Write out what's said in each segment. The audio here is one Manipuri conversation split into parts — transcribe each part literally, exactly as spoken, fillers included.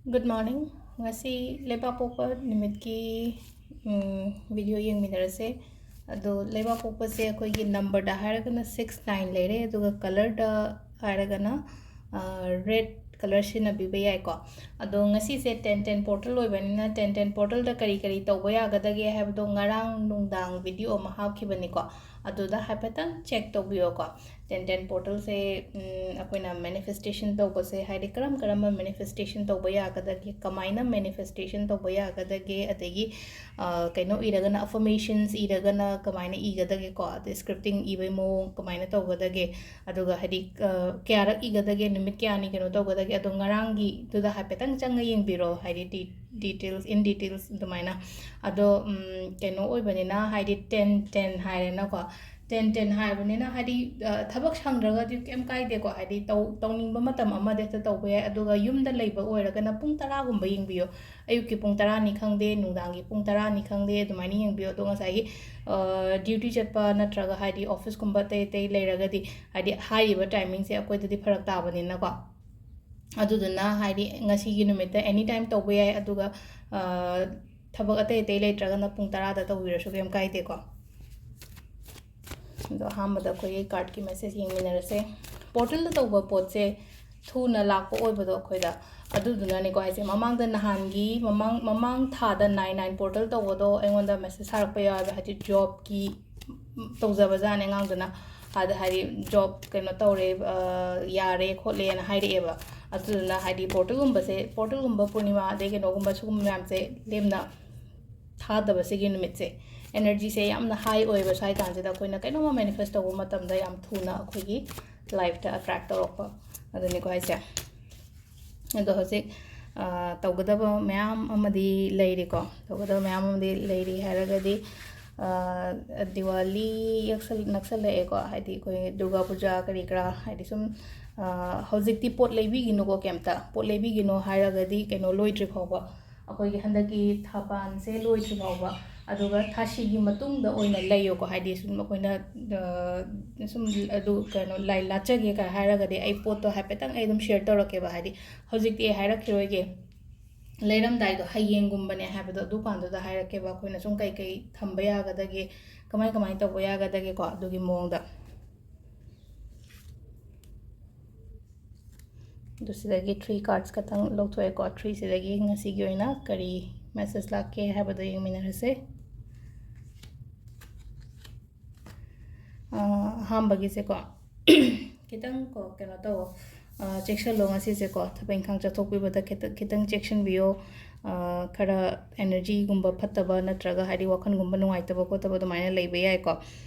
Good morning. ꯉꯁꯤ ꯂꯩꯕꯥꯛꯄꯣꯛꯄ ꯅꯨꯃꯤꯠꯀꯤ video ꯌꯦꯡꯃꯤꯟꯅꯔꯁꯦ꯫ ꯑꯗꯣ ꯂꯩꯕꯥꯛꯄꯣꯛꯄꯁꯦ ꯑꯩꯈꯣꯏꯒꯤ numberꯗ ꯍꯥꯏꯔꯒꯅ six nine ꯂꯩꯔꯦ, ꯑꯗꯨꯒ colorꯗ ꯍꯥꯏꯔꯒꯅ red color ꯁꯤꯖꯤꯟꯅꯕꯤꯕ ꯌꯥꯏꯀꯣ꯫ ꯑꯗꯣ ꯉꯁꯤꯁꯦ ten ten portal ꯑꯣꯏꯕꯅꯤꯅ ten ten portalꯗ ꯀꯔꯤ ꯀꯔꯤ ꯇꯧꯕ ꯌꯥꯒꯗꯒꯦ ꯍꯥꯏꯕꯗꯣ ꯉꯔꯥꯡ ꯅꯨꯡꯗꯥꯡ video ꯑꯃ ꯍꯥꯞꯈꯤꯕꯅꯤꯀꯣ, ꯑꯗꯨꯗ ꯍꯥꯏꯐꯦꯠꯇꯪ check ꯇꯧꯕꯤꯌꯣꯀꯣ꯫ ten ten portalꯁꯦ ꯑꯩꯈꯣꯏꯅ manifestation ꯇꯧꯕꯁꯦ, ꯍꯥꯏꯗꯤ ꯀꯔꯝ ꯀꯔꯝꯕ manifestation ꯇꯧꯕ ꯌꯥꯒꯗꯒꯦ, ꯀꯃꯥꯏꯅ manifestation ꯇꯧꯕ ꯌꯥꯒꯗꯒꯦ, ꯑꯗꯒꯤ ꯀꯩꯅꯣ ꯏꯔꯒꯅ, affirmations ꯏꯔꯒꯅ ꯀꯃꯥꯏꯅ ꯏꯒꯗꯒꯦꯀꯣ, ꯑꯗꯩ scripting ꯏꯕꯒꯤ ꯃꯑꯣꯡ ꯀꯃꯥꯏꯅ ꯇꯧꯒꯗꯒꯦ, ꯑꯗꯨꯒ ꯍꯥꯏꯗꯤ ꯀꯌꯥꯔꯛ ꯏꯒꯗꯒꯦ, ꯅꯨꯃꯤꯠ ꯀꯌꯥꯅꯤ ꯀꯩꯅꯣ ꯇꯧꯒꯗꯒꯦ, ꯑꯗꯣ ꯉꯔꯥꯡꯒꯤꯗꯨꯗ ꯍꯥꯏꯐꯦꯠꯇꯪ ꯆꯪꯉ ꯌꯦꯡꯕꯤꯔꯣ, ꯍꯥꯏꯗꯤ details, in details ꯑꯗꯨꯃꯥꯏꯅ꯫ ꯑꯗꯣ ꯀꯩꯅꯣ ꯑꯣꯏꯕꯅꯤꯅ, ꯍꯥꯏꯗꯤ ten ten ꯍꯥꯏꯔꯦꯅꯀꯣ, ten ten ꯍꯥꯏꯕꯅꯤꯅ ꯍꯥꯏꯗꯤ ꯊꯕꯛ ꯁꯪꯗ꯭ꯔꯒꯗꯤ ꯀꯩꯝ ꯀꯥꯏꯗꯦꯀꯣ, ꯍꯥꯏꯗꯤ ꯇꯧ ꯇꯧꯅꯤꯡꯕ ꯃꯇꯝ ꯑꯃꯗ ꯍꯦꯛꯇ ꯇꯧꯕ ꯌꯥꯏ꯫ ꯑꯗꯨꯒ ꯌꯨꯝꯗ ꯂꯩꯕ ꯑꯣꯏꯔꯒꯅ ꯄꯨꯡ ꯇꯔꯥꯒꯨꯝꯕ ꯌꯦꯡꯕꯤꯌꯣ꯫ ꯑꯌꯨꯛꯀꯤ ꯄꯨꯡ ꯇꯔꯥꯅꯤ ꯈꯪꯗꯦ, ꯅꯨꯡꯗꯥꯡꯒꯤ ꯄꯨꯡ ꯇꯔꯥꯅꯤ ꯈꯪꯗꯦ, ꯑꯗꯨꯃꯥꯏꯅ ꯌꯦꯡꯕꯤꯌꯣ꯫ ꯑꯗꯣ ꯉꯁꯥꯏꯒꯤ duty ꯆꯠꯄ ꯅꯠꯇ꯭ꯔꯒ ꯍꯥꯏꯗꯤ officeꯀꯨꯝꯕ ꯑꯇꯩ ꯑꯇꯩ ꯂꯩꯔꯒꯗꯤ, ꯍꯥꯏꯗꯤ ꯍꯥꯏꯔꯤꯕ timingꯁꯦ ꯑꯩꯈꯣꯏꯗꯗꯤ ꯐꯔꯛ ꯇꯥꯕꯅꯤꯅꯀꯣ꯫ ꯑꯗꯨꯗꯨꯅ ꯍꯥꯏꯗꯤ ꯉꯁꯤꯒꯤ ꯅꯨꯃꯤꯠꯇ any time ꯇꯧꯕ ꯌꯥꯏ꯫ ꯑꯗꯨꯒ ꯊꯕꯛ ꯑꯇꯩ ꯑꯇꯩ ꯂꯩꯇ꯭ꯔꯒꯅ ꯄꯨꯡ ꯇꯔꯥꯗ ꯇꯧꯕꯤꯔꯁꯨ ꯀꯩꯝ ꯀꯥꯏꯗꯦꯀꯣ꯫ ꯑꯗꯣ ꯑꯍꯥꯟꯕꯗ ꯑꯩꯈꯣꯏꯒꯤ cardꯀꯤ message ꯌꯦꯡꯃꯤꯟꯅꯔꯁꯦ꯫ Portalꯗ ꯇꯧꯕ ꯄꯣꯠꯁꯦ ꯊꯨꯅ ꯂꯥꯛꯄ ꯑꯣꯏꯕꯗꯣ ꯑꯩꯈꯣꯏꯗ, ꯑꯗꯨꯗꯨꯅꯅꯦꯀꯣ ꯍꯥꯏꯁꯦ꯫ ꯃꯃꯥꯡꯗ, ꯅꯍꯥꯟꯒꯤ ꯃꯃꯥꯡ ꯃꯃꯥꯡ ꯊꯥꯗ nine nine portal ꯇꯧꯕꯗꯣ ꯑꯩꯉꯣꯟꯗ message ꯊꯥꯔꯛꯄ ꯌꯥꯎꯋꯦꯕ, ꯍꯥꯏꯗꯤ jobꯀꯤ ꯇꯧꯖꯕꯖꯥꯠꯅꯦ ꯑꯉꯥꯡꯗꯨꯅ꯫ ꯑꯗ ꯍꯥꯏꯗꯤ job ꯀꯩꯅꯣ ꯇꯧꯔꯦ, ꯌꯥꯔꯦ ꯈꯣꯠꯂꯦꯅ ꯍꯥꯏꯔꯛꯑꯦꯕ꯫ ꯑꯗꯨꯗꯨꯅ ꯍꯥꯏꯗꯤ portalꯒꯨꯝꯕꯁꯦ, portalꯒꯨꯝꯕ, ꯄꯨꯔꯅꯤꯃꯥ, ꯑꯗꯩ ꯀꯩꯅꯣꯒꯨꯝꯕ, ꯁꯤꯒꯨꯝꯕ ꯃꯌꯥꯝꯁꯦ ꯂꯦꯝꯅ ꯊꯥꯗꯕ ꯁꯤꯒꯤ ꯅꯨꯃꯤꯠꯁꯦ꯫ Energyꯁꯦ ꯌꯥꯝꯅ high ꯑꯣꯏꯌꯦꯕ ꯁ꯭ꯋꯥꯏ ꯀꯥꯟꯁꯤꯗ꯫ ꯑꯩꯈꯣꯏꯅ ꯀꯩꯅꯣꯝꯃ manifest ꯇꯧꯕ ꯃꯇꯝꯗ ꯌꯥꯝ ꯊꯨꯅ ꯑꯩꯈꯣꯏꯒꯤ lifeꯇ attract ꯇꯧꯔꯛꯄ ꯑꯗꯨꯅꯤꯀꯣ ꯍꯥꯏꯁꯦ꯫ ꯑꯗꯣ ꯍꯧꯖꯤꯛ ꯇꯧꯒꯗꯕ ꯃꯌꯥꯝ ꯑꯃꯗꯤ ꯂꯩꯔꯤꯀꯣ꯫ ꯇꯧꯒꯗꯕ ꯃꯌꯥꯝ ꯑꯃꯗꯤ ꯂꯩꯔꯤ ꯍꯥꯏꯔꯒꯗꯤ, ꯗꯤꯋꯥꯂꯤ ꯌꯛꯁꯜ- ꯅꯛꯁꯜꯂꯛꯑꯦꯀꯣ, ꯍꯥꯏꯗꯤ ꯑꯩꯈꯣꯏ ꯗꯨꯔꯒꯥ ꯄꯨꯖꯥ ꯀꯔꯤ ꯀꯔꯥ, ꯍꯥꯏꯗꯤ ꯁꯨꯝ ꯍꯧꯖꯤꯛꯇꯤ ꯄꯣꯠ ꯂꯩꯕꯤꯒꯤꯅꯨꯀꯣ, ꯀꯩꯝꯇ ꯄꯣꯠ ꯂꯩꯕꯤꯒꯤꯅꯣ ꯍꯥꯏꯔꯒꯗꯤ ꯀꯩꯅꯣ ꯂꯣꯏꯗ꯭ꯔꯤ ꯐꯥꯎꯕ, ꯑꯩꯈꯣꯏꯒꯤ ꯍꯟꯗꯛꯀꯤ ꯊꯥꯕꯥꯟꯁꯦ ꯂꯣꯏꯗ꯭ꯔꯤ ꯐꯥꯎꯕ, ꯑꯗꯨꯒ ꯊꯥꯁꯤꯒꯤ ꯃꯇꯨꯡꯗ ꯑꯣꯏꯅ ꯂꯩꯌꯣꯀꯣ꯫ ꯍꯥꯏꯗꯤ ꯁꯨꯝ ꯑꯩꯈꯣꯏꯅ ꯁꯨꯝ ꯑꯗꯨ ꯀꯩꯅꯣ ꯂꯥꯏ ꯂꯥꯠꯆꯒꯦ ꯀꯥꯏ ꯍꯥꯏꯔꯒꯗꯤ ꯑꯩ ꯄꯣꯠꯇꯣ ꯍꯥꯏꯐꯦꯠꯇꯪ ꯑꯩ ꯑꯗꯨꯝ share ꯇꯧꯔꯛꯀꯦꯕ꯫ ꯍꯥꯏꯗꯤ ꯍꯧꯖꯤꯛꯇꯤ ꯑꯩ ꯍꯥꯏꯔꯛꯈꯤꯔꯣꯏꯒꯦ꯫ ꯂꯩꯔꯝꯗꯥꯏꯗꯣ ꯍꯌꯦꯡꯒꯨꯝꯕꯅꯦ ꯍꯥꯏꯕꯗꯣ, ꯑꯗꯨꯀꯥꯟꯗꯨꯗ ꯍꯥꯏꯔꯛꯀꯦꯕ, ꯑꯩꯈꯣꯏꯅ ꯁꯨꯝ ꯀꯩ ꯀꯩ ꯊꯝꯕ ꯌꯥꯒꯗꯒꯦ, ꯀꯃꯥꯏ ꯀꯃꯥꯏꯅ ꯇꯧꯕ ꯌꯥꯒꯗꯒꯦꯀꯣ, ꯑꯗꯨꯒꯤ ꯃꯑꯣꯡꯗ꯫ ꯑꯗꯨ ꯁꯤꯗꯒꯤ three cards ꯈꯛꯇꯪ ꯂꯧꯊꯣꯛꯑꯦꯀꯣ꯫ Three ꯁꯤꯗꯒꯤ ꯉꯁꯤꯒꯤ ꯑꯣꯏꯅ ꯀꯔꯤ message ꯂꯥꯛꯀꯦ ꯍꯥꯏꯕꯗꯣ ꯌꯦꯡꯃꯤꯟꯅꯔꯁꯦ꯫ ꯑꯥ, ꯑꯍꯥꯟꯕꯒꯤꯁꯦꯀꯣ, ꯈꯤꯇꯪ ꯀꯣ, ꯀꯩꯅꯣ ꯇꯧꯋꯣ, ꯑꯥ, ꯆꯦꯛꯁꯜꯂꯣ ꯉꯁꯤꯁꯦꯀꯣ, ꯊꯕꯛ ꯏꯪꯈꯥꯡ ꯆꯠꯊꯣꯛꯄꯤꯕꯗ ꯈꯤꯇꯪ, ꯈꯤꯇꯪ ꯆꯦꯛꯁꯤꯟꯕꯤꯌꯣ꯫ ꯑꯥ, ꯈꯔ energyꯒꯨꯝꯕ ꯐꯠꯇꯕ ꯅꯠꯇ꯭ꯔꯒ ꯍꯥꯏꯗꯤ ꯋꯥꯈꯜꯒꯨꯝꯕ ꯅꯨꯡꯉꯥꯏꯇꯕ ꯈꯣꯠꯇꯕ ꯑꯗꯨꯃꯥꯏꯅ ꯂꯩꯕ ꯌꯥꯏꯀꯣ꯫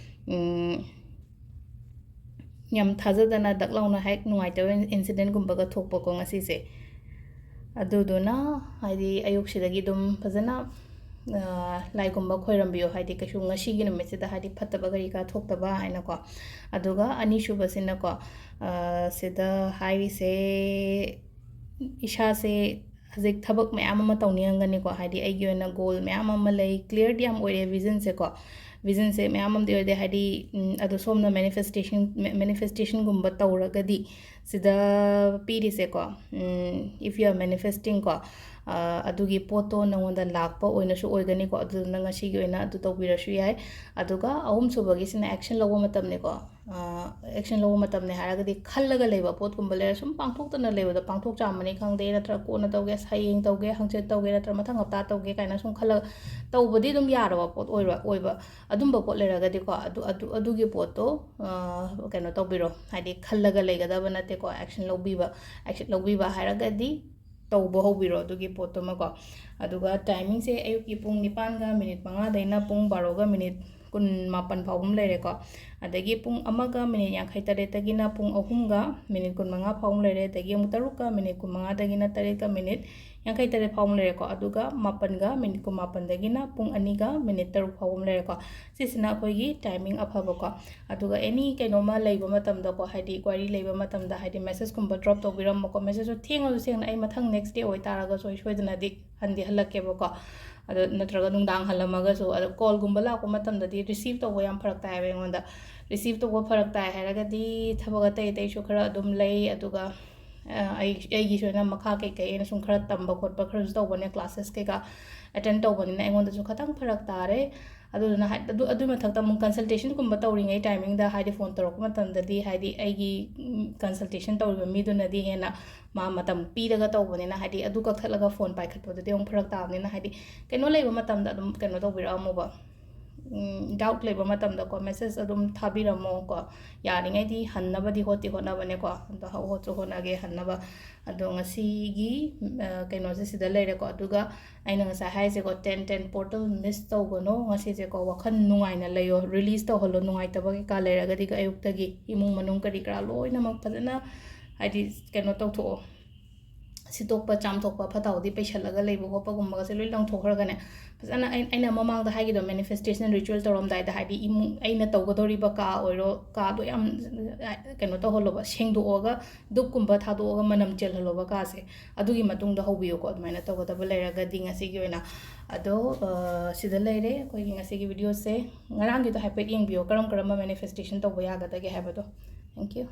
ꯎꯝ, ꯌꯥꯝ ꯊꯥꯖꯗꯅ ꯗꯛ ꯂꯥꯎꯅ ꯍꯦꯛ ꯅꯨꯡꯉꯥꯏꯇꯕ incidentꯒꯨꯝꯕꯒ ꯊꯣꯛꯄꯀꯣ ꯉꯁꯤꯁꯦ꯫ ꯑꯗꯨꯗꯨꯅ ꯍꯥꯏꯗꯤ ꯑꯌꯨꯛꯁꯤꯗꯒꯤ ꯑꯗꯨꯝ ꯐꯖꯅ, ꯑꯥ, ꯂꯥꯏꯒꯨꯝꯕ ꯈꯣꯏꯔꯝꯕꯤꯌꯣ, ꯍꯥꯏꯗꯤ ꯀꯩꯁꯨ ꯉꯁꯤꯒꯤ ꯅꯨꯃꯤꯠꯁꯤꯗ ꯍꯥꯏꯗꯤ ꯐꯠꯇꯕ ꯀꯔꯤ ꯀꯔꯥ ꯊꯣꯛꯇꯕ ꯍꯥꯏꯅꯀꯣ꯫ ꯑꯗꯨꯒ ꯑꯅꯤꯁꯨꯕꯁꯤꯅꯀꯣ, ꯑꯥ, ꯁꯤꯗ ꯍꯥꯏꯔꯤꯁꯦ, ꯏꯁꯥꯁꯦ ꯍꯧꯖꯤꯛ ꯊꯕꯛ ꯃꯌꯥꯝ ꯑꯃ ꯇꯧꯅꯤꯡꯉꯝꯒꯅꯤꯀꯣ, ꯍꯥꯏꯗꯤ ꯑꯩꯒꯤ ꯑꯣꯏꯅ goal ꯃꯌꯥꯝ ꯑꯃ ꯂꯩ, clearꯗꯤ ꯌꯥꯝ ꯑꯣꯏꯔꯦ visionꯁꯦꯀꯣ꯫ Visionꯁꯦ ꯃꯌꯥꯝ ꯑꯃꯗꯤ ꯑꯣꯏꯗꯦ, ꯍꯥꯏꯗꯤ, ꯎꯝ, ꯑꯗꯣ ꯁꯣꯝꯅ manifestation, ma-, manifestationꯒꯨꯝꯕ ꯇꯧꯔꯒꯗꯤ ꯁꯤꯗ ꯄꯤꯔꯤꯁꯦꯀꯣ, ꯎꯝ, if you are manifesting ꯀꯣ, ꯑ, ꯑꯗꯨꯒꯤ ꯄꯣꯠꯇꯣ ꯅꯉꯣꯟꯗ ꯂꯥꯛꯄ ꯑꯣꯏꯅꯁꯨ ꯑꯣꯏꯒꯅꯤꯀꯣ꯫ ꯑꯗꯨꯗꯨꯅ ꯉꯁꯤꯒꯤ ꯑꯣꯏꯅ ꯑꯗꯨ ꯇꯧꯕꯤꯔꯁꯨ ꯌꯥꯏ꯫ ꯑꯗꯨꯒ ꯑꯍꯨꯝꯁꯨꯕꯒꯤꯁꯤꯅ action ꯂꯧꯕ ꯃꯇꯝꯅꯤꯀꯣ꯫ ꯑ, action ꯂꯧꯕ ꯃꯇꯝꯅꯦ ꯍꯥꯏꯔꯒꯗꯤ ꯈꯜꯂꯒ ꯂꯩꯕ ꯄꯣꯠꯀꯨꯝꯕ ꯂꯩꯔ ꯁꯨꯝ ꯄꯥꯡꯊꯣꯛꯇꯅ ꯂꯩꯕꯗꯣ, ꯄꯥꯡꯊꯣꯛ ꯆꯥꯝꯃꯅꯤ ꯈꯪꯗꯦ, ꯅꯠꯇ꯭ꯔꯒ ꯀꯣꯟꯅ ꯇꯧꯒꯦ, ꯍꯌꯦꯡ ꯇꯧꯒꯦ, ꯍꯪꯆꯤꯠ ꯇꯧꯒꯦ, ꯅꯠꯇ꯭ꯔꯒ ꯃꯊꯪ ꯍꯞꯇꯥ ꯇꯧꯒꯦ ꯀꯥꯏꯅ ꯁꯨꯝ ꯈꯜꯂꯒ ꯇꯧꯕꯗꯤ ꯑꯗꯨꯝ ꯌꯥꯔꯕ ꯄꯣꯠ ꯑꯣꯏꯕ, ꯑꯣꯏꯕ꯫ ꯑꯗꯨꯝꯕ ꯄꯣꯠ ꯂꯩꯔꯒꯗꯤꯀꯣ, ꯑꯗꯨ, ꯑꯗꯨ, ꯑꯗꯨꯒꯤ ꯄꯣꯠꯇꯣ, ꯑ, ꯀꯩꯅꯣ ꯇꯧꯕꯤꯔꯣ, ꯍꯥꯏꯗꯤ ꯈꯜꯂꯒ ꯂꯩꯒꯗꯕ ꯅꯠꯇꯦꯀꯣ, action ꯂꯧꯕꯤꯕ꯫ Action ꯂꯧꯕꯤꯕ ꯍꯥꯏꯔꯒꯗꯤ ꯇꯧꯕ ꯍꯧꯕꯤꯔꯣ ꯑꯗꯨꯒꯤ ꯄꯣꯠꯇꯨꯃꯀꯣ꯫ ꯑꯗꯨꯒ timingꯁꯦ ꯑꯌꯨꯛꯀꯤ ꯄꯨꯡ ꯅꯤꯄꯥꯟꯒ minute ꯃꯉꯥꯗꯩꯅ ꯄꯨꯡ ꯕꯥꯔꯣꯒ minute ꯀꯨꯟꯃꯥꯄꯟ ꯐꯥꯎꯕ ꯑꯃ ꯂꯩꯔꯦꯀꯣ꯫ ꯑꯗꯒꯤ ꯄꯨꯡ ꯑꯃꯒ minute ꯌꯥꯡꯈꯩ ꯇꯔꯦꯠꯇꯒꯤꯅ ꯄꯨꯡ ꯑꯍꯨꯝꯒ minute ꯀꯨꯟꯃꯉꯥ ꯐꯥꯎꯕ ꯑꯃ ꯂꯩꯔꯦ꯫ ꯑꯗꯒꯤ ꯑꯃꯨꯛ ꯇꯔꯨꯛꯀ minute ꯀꯨꯟꯃꯉꯥꯗꯒꯤꯅ ꯇꯔꯦꯠꯀ minute ꯌꯥꯡꯈꯩ ꯇꯔꯦꯠ ꯐꯥꯎꯕ ꯑꯃ ꯂꯩꯔꯦꯀꯣ꯫ ꯑꯗꯨꯒ ꯃꯥꯄꯟꯒ minute ꯀꯨꯟꯃꯥꯄꯟꯗꯒꯤꯅ ꯄꯨꯡ ꯑꯅꯤꯒ minute ꯇꯔꯨꯛ ꯐꯥꯎꯕ ꯑꯃ ꯂꯩꯔꯦꯀꯣ꯫ ꯁꯤꯁꯤꯅ ꯑꯩꯈꯣꯏꯒꯤ timing ꯑꯐꯕꯀꯣ꯫ ꯑꯗꯨꯒ any ꯀꯩꯅꯣꯝꯃ ꯂꯩꯕ ꯃꯇꯝꯗꯀꯣ, ꯍꯥꯏꯗꯤ inquiry ꯂꯩꯕ ꯃꯇꯝꯗ, ꯍꯥꯏꯗꯤ messageꯀꯨꯝꯕ drop ꯇꯧꯕꯤꯔꯝꯃꯣꯀꯣ꯫ Messageꯇꯣ ꯊꯦꯡꯉꯁꯨ ꯊꯦꯡꯅ, ꯑꯩ ꯃꯊꯪ next day ꯑꯣꯏꯇꯥꯔꯒꯁꯨ ꯑꯩ ꯁꯣꯏꯗꯅꯗꯤ ꯍꯟꯗꯤ ꯍꯜꯂꯛꯀꯦꯕꯀꯣ꯫ ꯑꯗꯣ ꯅꯠꯇ꯭ꯔꯒ ꯅꯨꯡꯗꯥꯡ ꯍꯜꯂꯝꯃꯒꯁꯨ, ꯑꯗꯣ callꯒꯨꯝꯕ ꯂꯥꯛꯄ ꯃꯇꯝꯗꯗꯤ receive ꯇꯧꯕ ꯌꯥꯝ ꯐꯔꯛ ꯇꯥꯏꯌꯦꯕ ꯑꯩꯉꯣꯟꯗ꯫ Receive ꯇꯧꯕ ꯐꯔꯛ ꯇꯥꯏ ꯍꯥꯏꯔꯒꯗꯤ ꯊꯕꯛ ꯑꯇꯩ ꯑꯇꯩꯁꯨ ꯈꯔ ꯑꯗꯨꯝ ꯂꯩ, ꯑꯗꯨꯒ ꯑ, ꯑꯩ, ꯑꯩꯒꯤꯁꯨ ꯑꯣꯏꯅ ꯃꯈꯥ ꯀꯩꯀꯩ ꯑꯩꯅ ꯁꯨꯝ ꯈꯔ ꯇꯝꯕ ꯈꯣꯠꯄ ꯈꯔꯁꯨ ꯇꯧꯕꯅꯦ, classes ꯀꯩꯀꯥ attend ꯇꯧꯕꯅꯤꯅ ꯑꯩꯉꯣꯟꯗꯁꯨ ꯈꯇꯪ ꯐꯔꯛ ꯇꯥꯔꯦ꯫ ꯑꯗꯨꯗꯨꯅ ꯍꯥꯏ-, ꯑꯗꯨ, ꯑꯗꯨꯏ ꯃꯊꯛꯇ ꯑꯃꯨꯛ consultationꯒꯨꯝꯕ ꯇꯧꯔꯤꯉꯩ timingꯗ, ꯍꯥꯏꯗꯤ phone ꯇꯧꯔꯛꯄ ꯃꯇꯝꯗꯗꯤ, ꯍꯥꯏꯗꯤ ꯑꯩꯒꯤ, ꯎꯝ, consultation ꯇꯧꯔꯤꯕ ꯃꯤꯗꯨꯅꯗꯤ ꯍꯦꯟꯅ ꯃꯥ ꯃꯇꯝ ꯄꯤꯔꯒ ꯇꯧꯕꯅꯤꯅ, ꯍꯥꯏꯗꯤ ꯑꯗꯨ ꯀꯛꯊꯠꯂꯒ phone ꯄꯥꯏꯈꯠꯄꯗꯨꯗꯤ ꯑꯃꯨꯛ ꯐꯔꯛ ꯇꯥꯕꯅꯤꯅ, ꯍꯥꯏꯗꯤ ꯀꯩꯅꯣ ꯂꯩꯕ ꯃꯇꯝꯗ ꯑꯗꯨꯝ ꯀꯩꯅꯣ ꯇꯧꯕꯤꯔꯛꯑꯝꯃꯣꯕ꯫ ꯎꯝ, doubt ꯂꯩꯕ ꯃꯇꯝꯗꯀꯣ, message ꯑꯗꯨꯝ ꯊꯥꯕꯤꯔꯝꯃꯣꯀꯣ꯫ ꯌꯥꯔꯤꯉꯩꯗꯤ ꯍꯟꯅꯕꯗꯤ ꯍꯣꯠꯇꯤ ꯍꯣꯠꯅꯕꯅꯦꯀꯣ꯫ ꯑꯗꯣ ꯍꯣꯠꯁꯨ ꯍꯣꯠꯅꯒꯦ ꯍꯟꯅꯕ꯫ ꯑꯗꯣ ꯉꯁꯤꯒꯤ, ꯑ, ꯀꯩꯅꯣꯁꯦ ꯁꯤꯗ ꯂꯩꯔꯦꯀꯣ꯫ ꯑꯗꯨꯒ ꯑꯩꯅ ꯉꯁꯥꯏ ꯍꯥꯏꯁꯦꯀꯣ, ten ten portal miss ꯇꯧꯒꯅꯣ꯫ ꯉꯁꯤꯁꯦꯀꯣ, ꯋꯥꯈꯜ ꯅꯨꯡꯉꯥꯏꯅ ꯂꯩꯌꯣ, release ꯇꯧꯍꯜꯂꯣ꯫ ꯅꯨꯡꯉꯥꯏꯇꯕ ꯀꯩꯀꯥ ꯂꯩꯔꯒꯗꯤ ꯑꯌꯨꯛꯇꯒꯤ ꯏꯃꯨꯡ ꯃꯅꯨꯡ ꯀꯔꯤ ꯀꯔꯥ ꯂꯣꯏꯅꯃꯛ ꯐꯖꯅ, ꯍꯥꯏꯗꯤ, ꯀꯩꯅꯣ ꯇꯧꯊꯣꯛꯑꯣ꯫ ꯁꯤꯠꯇꯣꯛꯄ ꯆꯥꯝꯊꯣꯛꯄ, ꯐꯠꯇ ꯍꯥꯎꯗꯤ ꯄꯩꯁꯜꯂꯒ ꯂꯩꯕ ꯈꯣꯠꯄꯒꯨꯝꯕꯒꯁꯦ ꯂꯣꯏ ꯂꯪꯊꯣꯛꯈ꯭ꯔꯒꯅꯦ, ꯐꯖꯅ ꯑꯩ-, ꯑꯩꯅ ꯃꯃꯥꯡꯗ ꯍꯥꯏꯈꯤꯗꯣ, manifestation ritual ꯇꯧꯔꯝꯗꯥꯏꯗ, ꯍꯥꯏꯗꯤ ꯏꯃꯨꯡ, ꯑꯩꯅ ꯇꯧꯒꯗꯧꯔꯤꯕ ꯀꯥ ꯑꯣꯏꯔꯣ, ꯀꯥꯗꯣ ꯌꯥꯝ, ꯑ, ꯀꯩꯅꯣ ꯇꯧꯍꯜꯂꯣꯕ, ꯁꯦꯡꯗꯣꯛꯑꯒ, ꯙꯨꯞꯀꯨꯝꯕ ꯊꯥꯗꯣꯛꯑꯒ ꯃꯅꯝ ꯆꯦꯜꯍꯜꯂꯣꯕ ꯀꯥꯁꯦ꯫ ꯑꯗꯨꯒꯤ ꯃꯇꯨꯡꯗ ꯍꯧꯕꯤꯌꯨꯀꯣ, ꯑꯗꯨꯃꯥꯏꯅ ꯇꯧꯒꯗꯕ ꯂꯩꯔꯒꯗꯤ꯫ ꯉꯁꯤꯒꯤ ꯑꯣꯏꯅ ꯑꯗꯣ, ꯑ, ꯁꯤꯗ ꯂꯩꯔꯦ ꯑꯩꯈꯣꯏꯒꯤ ꯉꯁꯤꯒꯤ videoꯁꯦ꯫ ꯉꯔꯥꯡꯒꯤꯗꯣ ꯍꯥꯏꯐꯦꯠ ꯌꯦꯡꯕꯤꯌꯣ, ꯀꯔꯝ ꯀꯔꯝꯕ manifestation ꯇꯧꯕ ꯌꯥꯒꯗꯒꯦ ꯍꯥꯏꯕꯗꯣ꯫ Thank you꯫